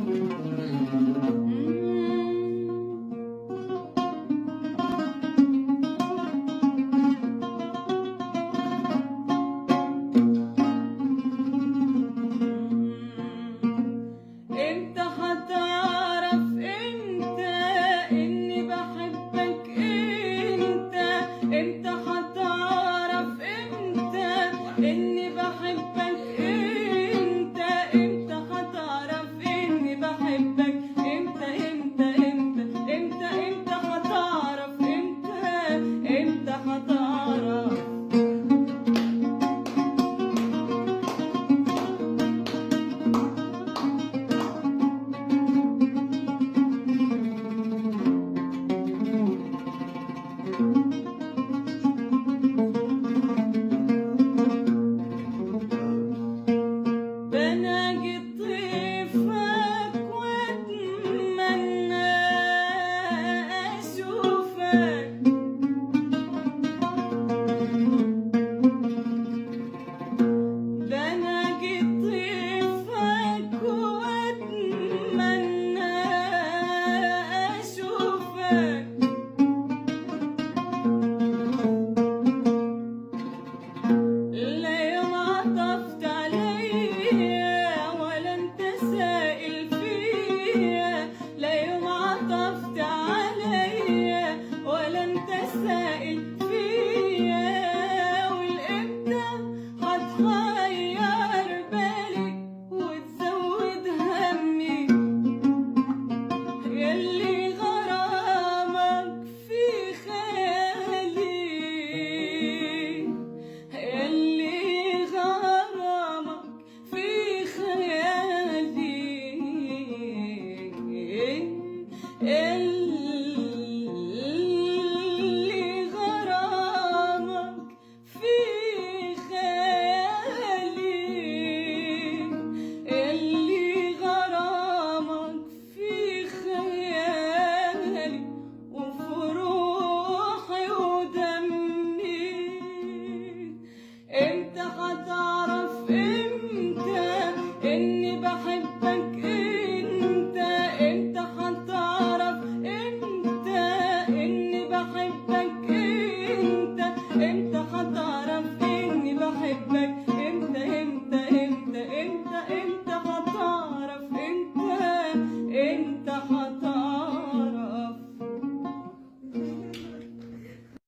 امتى هتعرف انت اني بحبك؟ انت امتى هتعرف انت اني بحبك؟ انت امتى هتعرف اني بحبك؟ امتى امتى امتى امتى امتى هتعرف؟ امتى امتى هتعرف؟ بناجي طيفك واتمنى اشوفك، بناجي طيفك واتمنى اشوفك، لا يوم عطفت عليا ولا انت سائل فيا، لا يوم عطفت عليا ولا انت سائل فيا. والامتى هتغير بالي وتزود همي ياللي غرامك في خيالي، ياللي غرامك في خيالي، اللي غرامك في خيالي، اللي غرامك في خيالي وفي روحي ودمي. امتى هتعرف